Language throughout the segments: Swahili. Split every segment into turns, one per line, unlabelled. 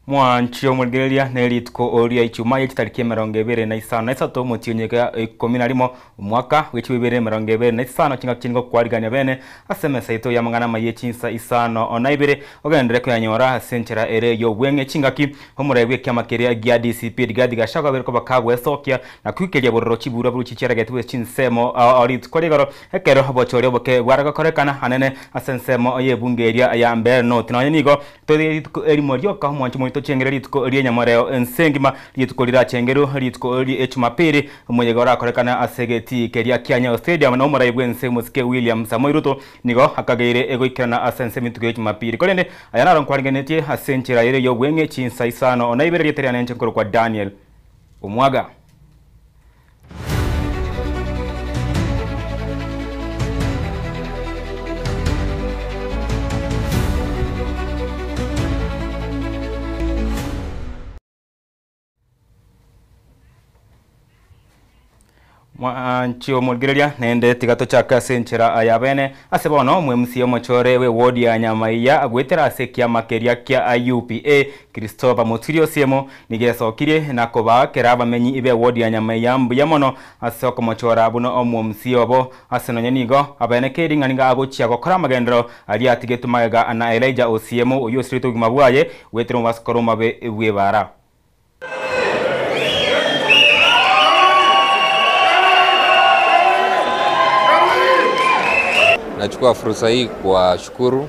Mwanchio mwongereria nerituko oria ichuma yekitariki 25 mutionyeka 11 mwaka w'ikibiri 2025 kinga kingo kwariganya bene asemesa ito ya mangana maye chinsa isano onaibere ogendere kuyanyora asenchera ere yo bwenge chingaki omurebwe kyamakeria gya DCP Rigathi Gachagua berko bakagwe sokia na kwikeria bororo chibura buruchichera getwe chinsemo orit korigoro ekero bochorio boke bwaragakorekana anene asensemo ye bungeria ya mbere no tinanye nigo to erimorioka mwancho muito chengere rituko rie nyamoreo ensengima rituko rira chengero rituko ri echumapiri omuyega orakorekana asegeti keria kianya stadium na omuraibwe ense musike William Samoei Ruto nigo akageire egoikerana asense mituko echumapiri korende ayana ronkwaringenetie asenchera ere yo bwenge chinsa isano onaibere rieterana enchenkoro kwa Daniel Omwaga. Mwanchio mwongereria nende tigato chaka senchera ayabene asebono mwe omochore we wodi ya Nyamaiya agwetera ase kiamakeria kia UPA Christopher Muturi Osiemo nigesokirie na koba kera bamenyi ibe wodi ya Nyamaiya mbuya mono ase okomochora buno omwe obo asenonye nigo abene kering'aninga agochia gokora amagendero aria atigetumagega na Elijah Osiemo oyo osirete obogima bwaye wetera omobasikoro mabe bwebara.
Nachukua fursa hii kuwashukuru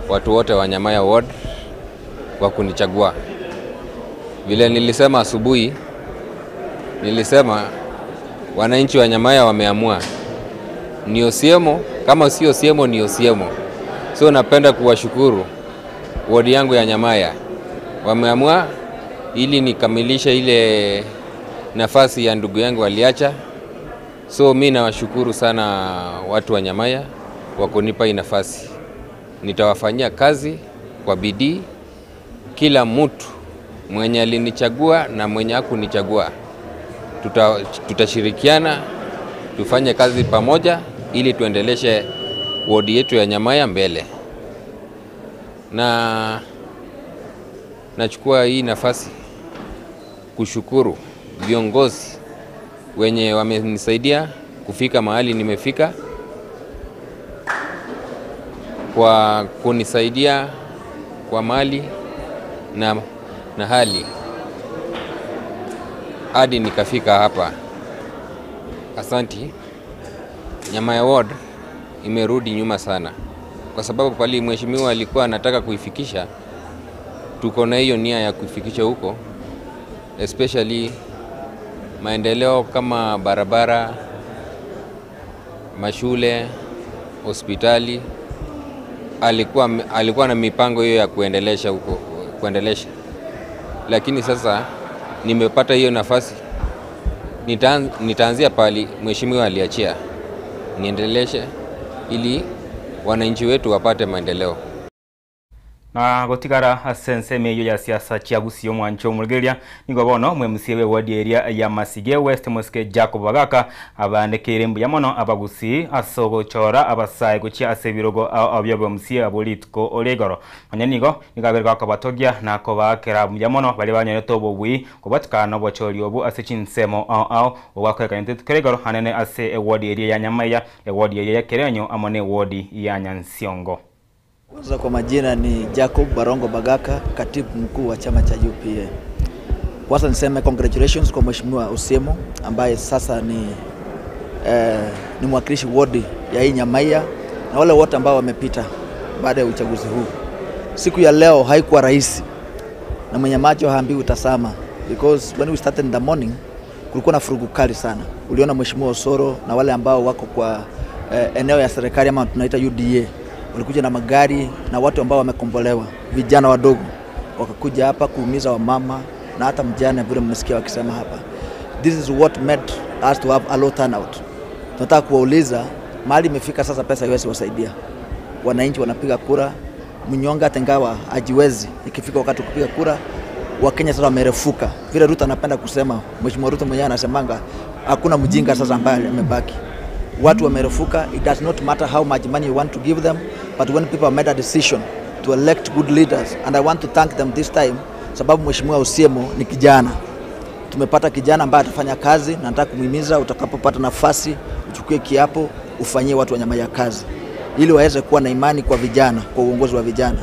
watu wote wa Nyamaiya Ward kwa kunichagua. Vile nilisema asubuhi, nilisema wananchi wa Nyamaiya wameamua ni Osiemo, kama si Osiemo ni Osiemo. So napenda kuwashukuru ward yangu ya Nyamaiya. Wameamua ili nikamilishe ile nafasi ya ndugu yangu aliacha. So mi nawashukuru sana watu wa Nyamaiya kwa kunipa hii nafasi. Nitawafanyia kazi kwa bidii. Kila mtu mwenye alinichagua na mwenye hakunichagua, tutashirikiana tufanye kazi pamoja ili tuendeleshe wodi yetu ya Nyamaiya mbele. Na nachukua hii nafasi kushukuru viongozi wenye wamenisaidia kufika mahali nimefika, kwa kunisaidia kwa mali na hali hadi nikafika hapa. Asanti. Nyamaiya Ward imerudi nyuma sana, kwa sababu pali mheshimiwa alikuwa anataka kuifikisha, tuko na hiyo nia ya kuifikisha huko, especially maendeleo kama barabara, mashule, hospitali. Alikuwa na mipango hiyo ya kuendelesha huko, kuendelesha. Lakini sasa nimepata hiyo nafasi, nitaanzia pali mheshimiwa aliachia, niendeleshe ili wananchi wetu wapate maendeleo.
Na gotigara asense meyo ya siasa chiagusio mwancho mulgeria nigo bono mwe msiwe wadi area ya Masige West Mosque Jacob Bagaka abandekere mbuya mono abagusi asogo chora abasaye guchia asebirogo abyo msiwe abolitko olegoro anya nigo nigaberwa akabatogia na kobakera mbuya mono bali banyoneto obobui kobatikana obochori obu ase chinsemo ao obakweka ntetukeregoro hanene ase wadi area ya Nyamaiya, wadi area ya Kerenyo amone wadi ya Nyansiongo.
Kwanza kwa majina ni Jacob Barongo Bagaka, katibu mkuu wa chama cha UPA. Kwanza niseme congratulations kwa Mheshimiwa Osiemo ambaye sasa ni mwakilishi wodi ya hii Nyamaiya na wale wote ambao wamepita baada ya uchaguzi huu. Siku ya leo haikuwa rahisi na mwenye macho haambiwi utasama, because when we started in the morning kulikuwa na furugu kali sana. Uliona Mheshimiwa Osoro na wale ambao wako kwa eneo ya serikali ama tunaita UDA walikuja na magari na watu ambao wamekombolewa, vijana wadogo wakakuja hapa kuumiza wamama na hata mjane vile mmesikia wakisema hapa. This is what made us to have a low turnout. Tunataka kuwauliza mahali imefika sasa, pesa haiwezi wasaidia. Wananchi wanapiga kura, mnyonga tengawa hajiwezi. Ikifika wakati kupiga kura, Wakenya sasa wamerefuka. Vile Ruto anapenda kusema, Mheshimiwa Ruto mwenyewe anasemanga hakuna mjinga sasa ambaye amebaki. Watu wamerefuka. It does not matter how much money you want to give them, but when people have made a decision to elect good leaders, and I want to thank them this time sababu Mheshimiwa Osiemo ni kijana. Tumepata kijana ambaye atafanya kazi, na nataka kumhimiza utakapopata nafasi uchukue kiapo ufanyie watu wa Nyamaiya kazi ili waweze kuwa na imani kwa vijana, kwa uongozi wa vijana.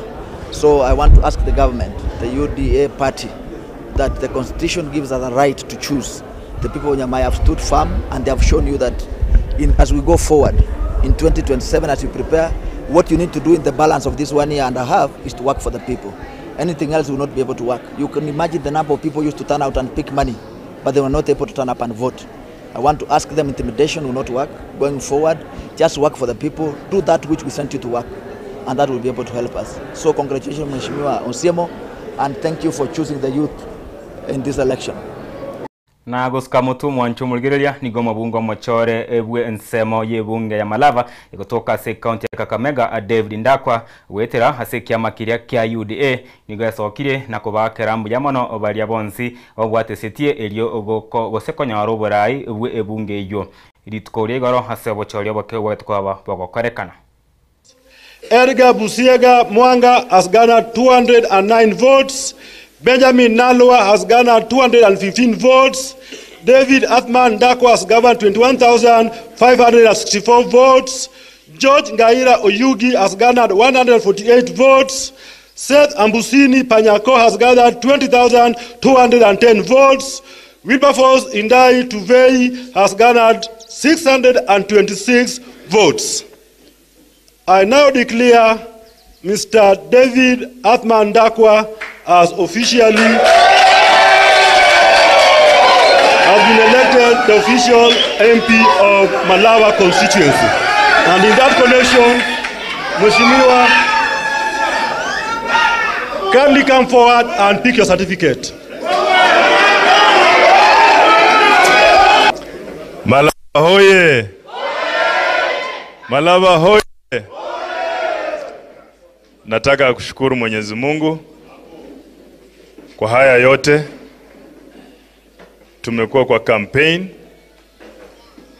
So I want to ask the government, the UDA party, that the constitution gives us the right to choose. The people of Nyamaiya have stood firm and they have shown you that as we go forward in 2027, as you prepare, what you need to do in the balance of this 1.5 years is to work for the people. Anything else will not be able to work. You can imagine the number of people used to turn out and pick money, but they were not able to turn up and vote. I want to ask them, intimidation will not work. Going forward, just work for the people, do that which we sent you to work, and that will be able to help us. So congratulations, Mheshimiwa Osiemo, and thank you for choosing the youth in this election.
Na gosika mutu mwanchu muligereria nigo mabungo mochore ebwe ensemo yebunge ya Malava ikotoka ase county ya Kakamega David Ndakwa wetera ase kiama kiria kia UDA nigo yasokire na kubakera mbuya mono obaria bonsi obwatesetie elio gosekonyara oborai ebwe ebunge eyo rituko rigoro ase obochori oboke bwetkwaba bogokorekana.
Edgar Busiega Mwanga has garnered 209 votes. Benjamin Nalwa has garnered 215 votes. David Athman Ndakwa has garnered 21,564 votes. George Ngaira Oyugi has garnered 148 votes. Seth Ambusini Panyako has gathered 20,210 votes. Wilberforce Indai Tuvei has garnered 626 votes. I now declare Mr. David Athman Ndakwa as officially has been elected the official MP of Malava constituency. And in that connection, Mheshimiwa, kindly come forward and pick your certificate.
Malava hoye! Malava hoye! Nataka kushukuru Mwenyezi Mungu kwa haya yote. Tumekuwa kwa campaign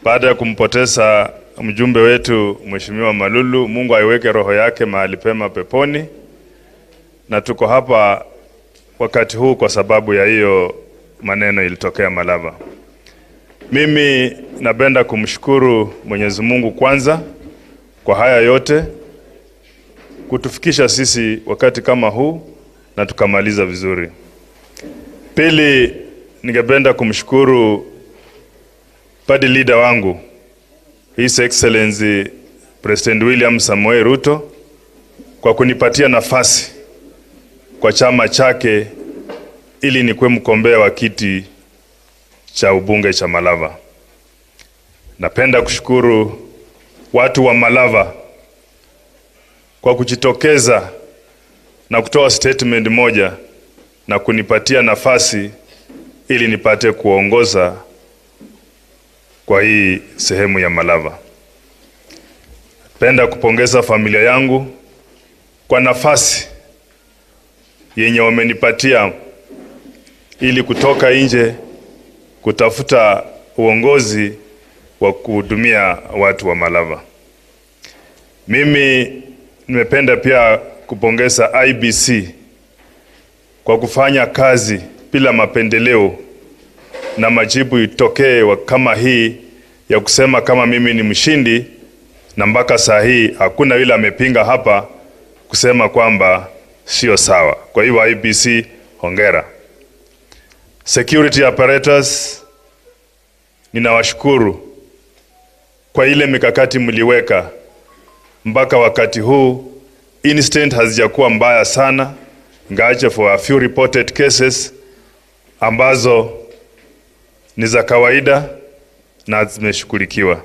baada ya kumpoteza mjumbe wetu Mheshimiwa Malulu. Mungu aiweke roho yake mahali pema peponi. Na tuko hapa wakati huu kwa sababu ya hiyo maneno ilitokea Malava. Mimi napenda kumshukuru Mwenyezi Mungu kwanza kwa haya yote, kutufikisha sisi wakati kama huu na tukamaliza vizuri. Pili, ningependa kumshukuru party leader wangu, His Excellency President William Samoei Ruto, kwa kunipatia nafasi kwa chama chake ili nikuwe mgombea wa kiti cha ubunge cha Malava. Napenda kushukuru watu wa Malava kwa kujitokeza na kutoa statement moja na kunipatia nafasi ili nipate kuongoza kwa hii sehemu ya Malava. Napenda kupongeza familia yangu kwa nafasi yenye wamenipatia ili kutoka nje kutafuta uongozi wa kuhudumia watu wa Malava. Mimi nimependa pia kupongeza IBC kwa kufanya kazi bila mapendeleo na majibu itokee kama hii ya kusema kama mimi ni mshindi, na mpaka saa hii hakuna yule amepinga hapa kusema kwamba sio sawa. Kwa hiyo IBC, hongera. Security apparatus, ninawashukuru kwa ile mikakati mliweka mpaka wakati huu. Incident hazijakuwa mbaya sana, ingawaje for a few reported cases ambazo ni za kawaida na zimeshughulikiwa.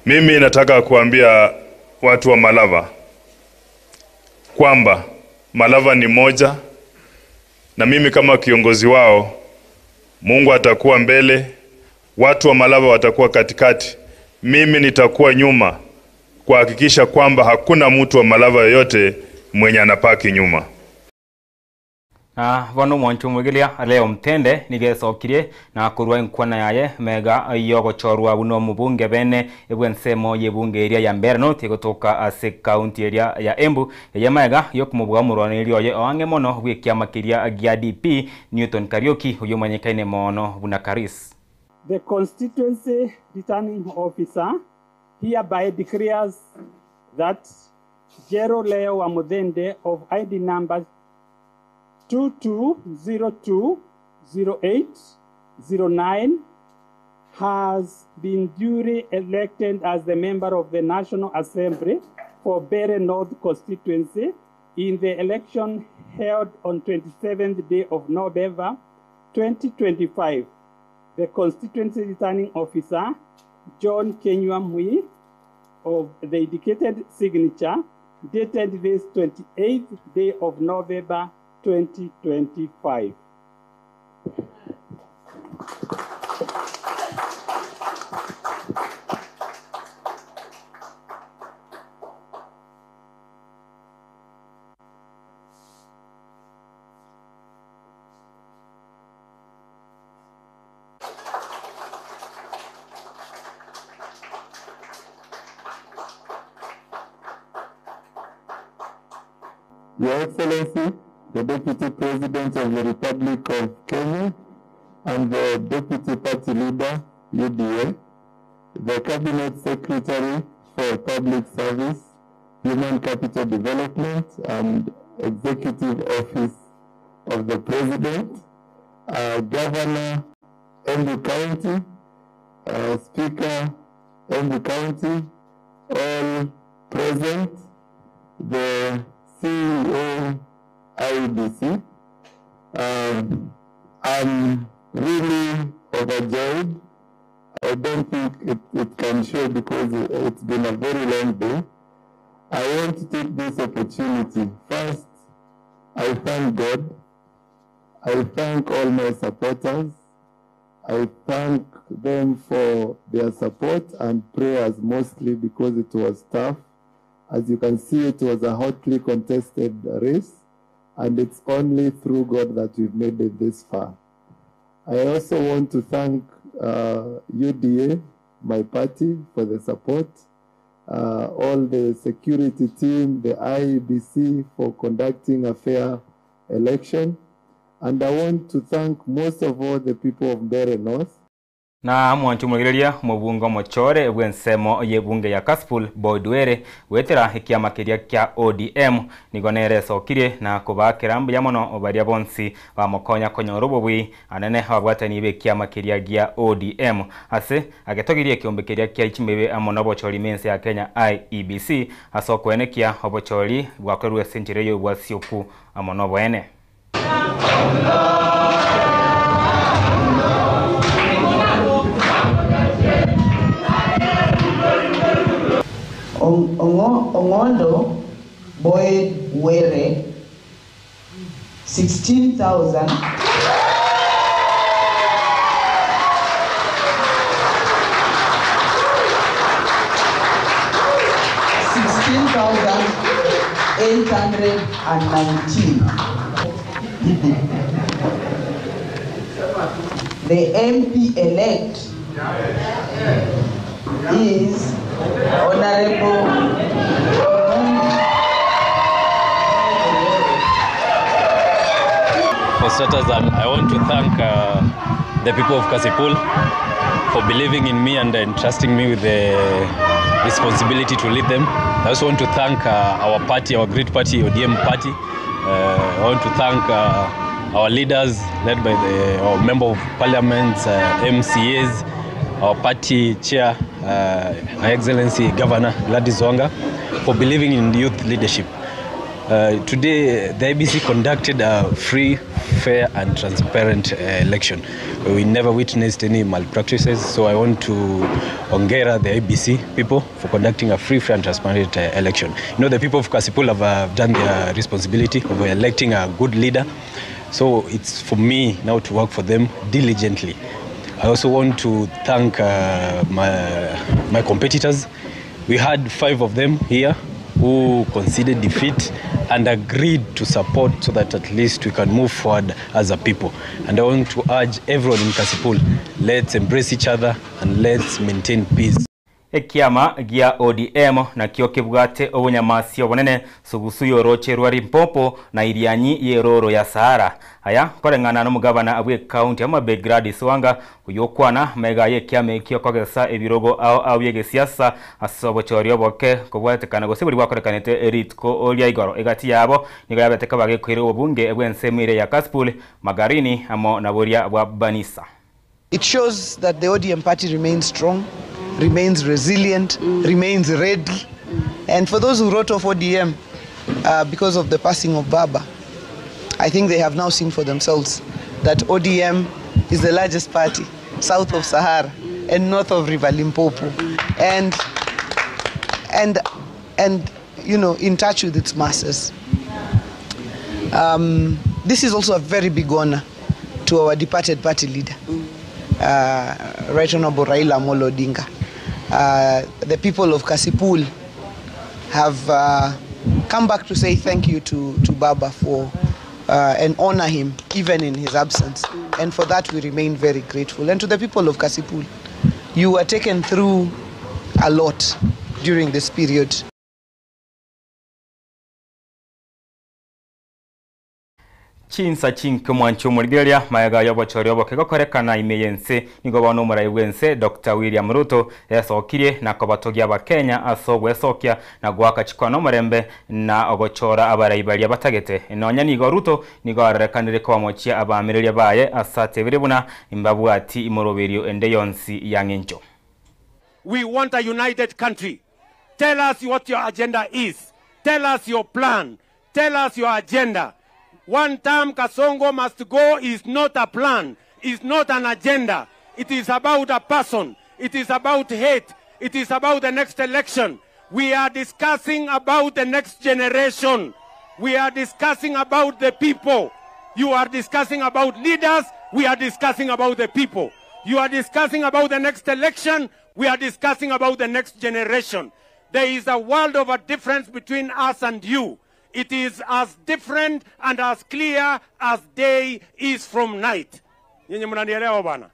Mimi nataka kuambia watu wa Malava kwamba Malava ni moja, na mimi kama kiongozi wao, Mungu atakuwa mbele, watu wa Malava watakuwa katikati, mimi nitakuwa nyuma kuhakikisha kwamba hakuna mtu wa Malava yoyote mwenye anapaki nyuma.
Na bono mwancho mwegelia leo mtende nigecokirie na kurwa inkwana yaye mega yogochorwa buno mubunge bene ebwensemo yebunge area ya Mbeere North gotoka ase county area ya Embu ya mega yokumubwa murwaniri oye oange mono bwekiama kiria gia DP Newton Kariuki uyo manyikaine mono buna Karis.
The constituency returning officer hereby declares that Jero Leo Wamuthende of ID number 22020809 has been duly elected as the member of the National Assembly for Mbeere North constituency in the election held on 27th day of November 2025. The constituency returning officer, John Kenywa Mui, of the indicated signature, dated this 28th day of November 2025.
Your Excellency, the Deputy President of the Republic of Kenya and the Deputy Party Leader, UDA, the Cabinet Secretary for Public Service, Human Capital Development and Executive Office of the President, Governor, Embu County, Speaker, Embu County, all present, the CEO, IEBC. I'm really overjoyed. I don't think it can show because it's been a very long day. I want to take this opportunity. First, I thank God. I thank all my supporters. I thank them for their support and prayers mostly because it was tough. As you can see, it was a hotly contested race, and it's only through God that we've made it this far. I also want to thank UDA, my party, for the support, all the security team, the IEBC for conducting a fair election. And I want to thank most of all the people of Mbeere North.
Na mwanchu mwegereria mubungo mochore bwensemo yebunge ya Kasipul Boyd Were wetera ekiama kiria kia ODM nigonere sokirie na kubakera mbuya mono obaria bonsi bamokonya konyora obobui anene ababwatani be kiama kiria gia ODM ase agetogirie kiombe kiria kia ichimebe amo nobochori mense ya Kenya IEBC asokwenekia obochori bwakorwe senjire yo bwasioku amo noboene.
Ongondo Boyd Were, 16,000. $16,819. The MP elect is Honorable.
For starters, I want to thank the people of Kasipul for believing in me and entrusting me with the responsibility to lead them. I also want to thank our party, our great party, ODM party. I want to thank our leaders led by our member of parliament, MCAs, our party chair, Her Excellency Governor Gladys Wanga, for believing in youth leadership. Today, the IEBC conducted a free, fair and transparent election. We never witnessed any malpractices, so I want to hongera the IEBC people for conducting a free, fair and transparent election. You know, the people of Kasipul have done their responsibility of electing a good leader, so it's for me now to work for them diligently. I also want to thank my competitors. We had 5 of them here who conceded defeat and agreed to support so that at least we can move forward as a people. And I want to urge everyone in Kasipul, let's embrace each other and let's maintain peace.
Ekiama gia ODM na kio kibwate obunyamasi obonene sugusu yoroche rwa Limpopo na Irianyi yeroro ya Sahara. Haya koreng'ana n'omugabana abwe county ama Gladys Wanga uyokwana mega ye kiama ekio kogesa ebirogo ao abyege siasa asobochorio boke kobwatekana gose buri bwakorekanete eritko olia igoro egati yabo nigo yabeteka bagekwire obunge ebwensemire ya Kasipul Magarini amo naboria bwa Banisa.
It shows that the ODM party remains strong, remains resilient, remains ready. And for those who wrote off ODM because of the passing of Baba, I think they have now seen for themselves that ODM is the largest party south of Sahara and north of River Limpopo, and you know, in touch with its masses. This is also a very big honor to our departed party leader, Right Honorable Raila Amolo Odinga. The people of Kasipul have come back to say thank you to Baba for and honor him even in his absence. And for that we remain very grateful. And to the people of Kasipul, you were taken through a lot during this period.
Chinsa chinke mwancho murigeria mayaga yobochorio bokegokorekana imeyense nigo bono murai bwense Dr. William Ruto yasokirie na kobatogia abakenya asogwesokia na gwaka chikono murembe na ogochora abarai baria batagete nonya nigo Ruto nigo arekanire ko bamochia abamireria baye asate biribuna imbabwati imoroberio ende yonsi yangencho.
We want a united country. Tell us what your agenda is. Tell us your plan. Tell us your agenda. One term Kasongo must go is not a plan. It's not an agenda. It is about a person. It is about hate. It is about the next election. We are discussing about the next generation. We are discussing about the people. You are discussing about leaders. We are discussing about the people. You are discussing about the next election. We are discussing about the next generation. There is a world of a difference between us and you. It is as different and as clear as day is from night. Nyinyi mnanielewa bwana?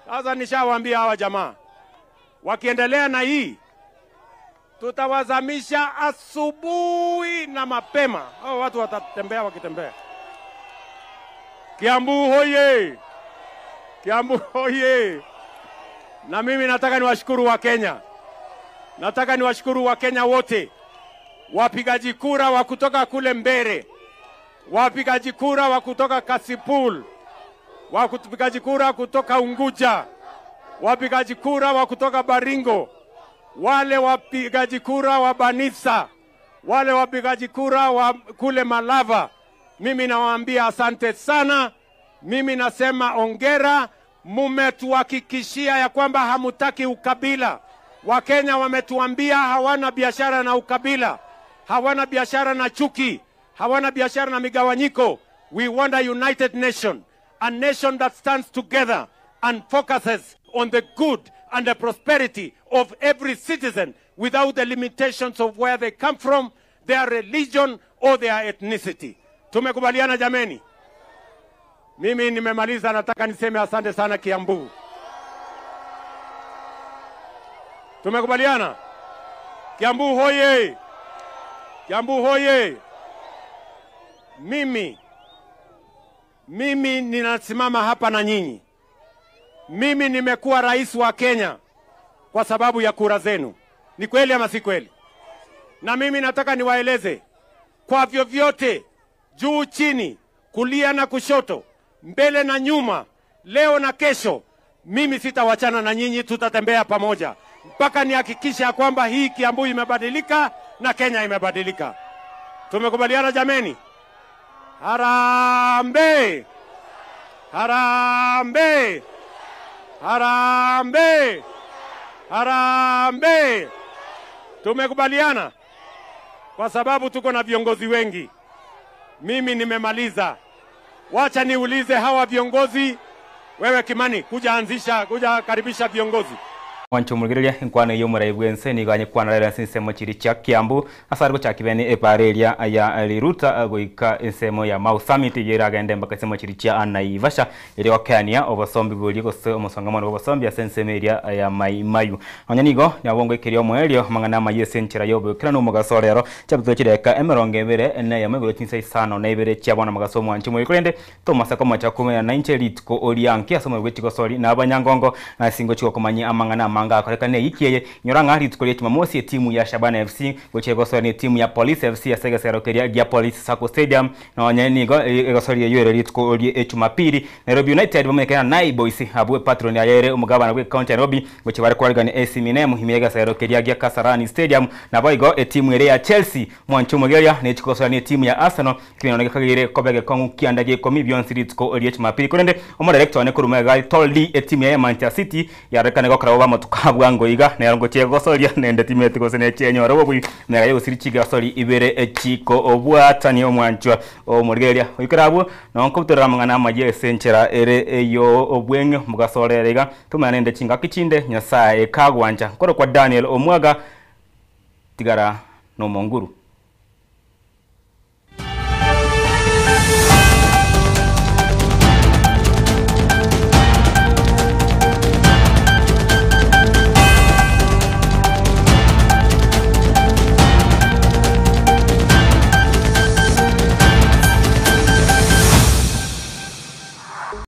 Sasa nishawaambia hawa jamaa, wakiendelea na hii tutawazamisha asubuhi na mapema. Hao watu watatembea wakitembea. Kiambu hoye! Kiambu hoye! Na mimi nataka niwashukuru wa Kenya. Nataka niwashukuru wa Kenya wote. Wapigaji kura wa kutoka kule Mbere, wapigaji kura wa kutoka Kasipul, wapigaji kura kutoka Unguja, wapigaji kura wa kutoka Baringo, wale wapigaji kura wa Banisa, wale wapigaji kura wa kule Malava. Mimi nawaambia asante sana. Mimi nasema ongera, mumetuhakikishia ya kwamba hamutaki ukabila. Wakenya wametuambia hawana biashara na ukabila, hawana biashara na chuki, hawana biashara na migawanyiko. We want a united nation, a nation that stands together and focuses on the good and the prosperity of every citizen without the limitations of where they come from, their religion or their ethnicity. Tumekubaliana jameni? Mimi nimemaliza, nataka niseme asante sana Kiambu. Tumekubaliana? Kiambu hoye! Kiambu hoye! Mimi ninasimama hapa na nyinyi. Mimi nimekuwa rais wa Kenya kwa sababu ya kura zenu. Ni kweli ama si kweli? Na mimi nataka niwaeleze kwa vyovyote, juu chini, kulia na kushoto, mbele na nyuma, leo na kesho, mimi sitawachana na nyinyi, tutatembea pamoja mpaka nihakikishe ya kwamba hii Kiambu imebadilika na Kenya imebadilika. Tumekubaliana jameni? Harambee! Harambee! Harambee! Harambee! Tumekubaliana? Kwa sababu tuko na viongozi wengi. Mimi nimemaliza. Wacha niulize hawa viongozi. Wewe Kimani, kuja anzisha, kuja karibisha viongozi.
Wanchumuliria nkwana yo murai bwense niganye kwana rera nsemo chiri cha Kiambu asargo cha kibene epareria ya Riruta goika ensemo ya Mau Summit yeragende mpaka ensemo chiri cha Naivasha eri wakania obosombi buri gose omusongamano obosombi asenseme eria ya Maimayu onya nigo nyabongo ekerio omwelio mangana mayese nchira yobo kira no mugasorero chabito chireka emerongo ebere ene ya megoro chinsa isano na ibere chiabona mugaso mwanchumuri kurende Thomas akomacha kumenya na inche ritko orianki asoma gwechigosori na abanyangongo na singo chikokomanya amangana amanga akorekane ikiyeye nyoranga ritko lya Jumamosi timu ya Shabana FC gochegosori ni timu ya Police FC ya segesero keria ya Police Sacco Stadium na onyenigo egosori yere ritko lya Jumapili Nairobi United bamekana na Boys abwe patron ya yere umugabana gwe county Nairobi gochebare kwarigana AC Minemu himiyega sero keria ya Kasarani Stadium na boigo timu ere ya Chelsea mwanchumogeria ne chikosora ni timu ya Arsenal kinoneka kagire kobege kongu kiandagie komi beyond ritko lya Jumapili kurende omo director ne kurumega toldi timu ya Manchester City yarekane gokora oba motukabwa ngoiga na yarongo chegosoria nende timu etigose ne chenyoro bobui na yayo sirichiga sori ibere echiko obwatani omwanchwa omurigeria oikarabwo nonko mangana maje senchera ere eyo obwenge mugasorerega tumanende chinga kichinde Nyasaye kagwanja koro kwa Daniel Omwaga tigara no monguru.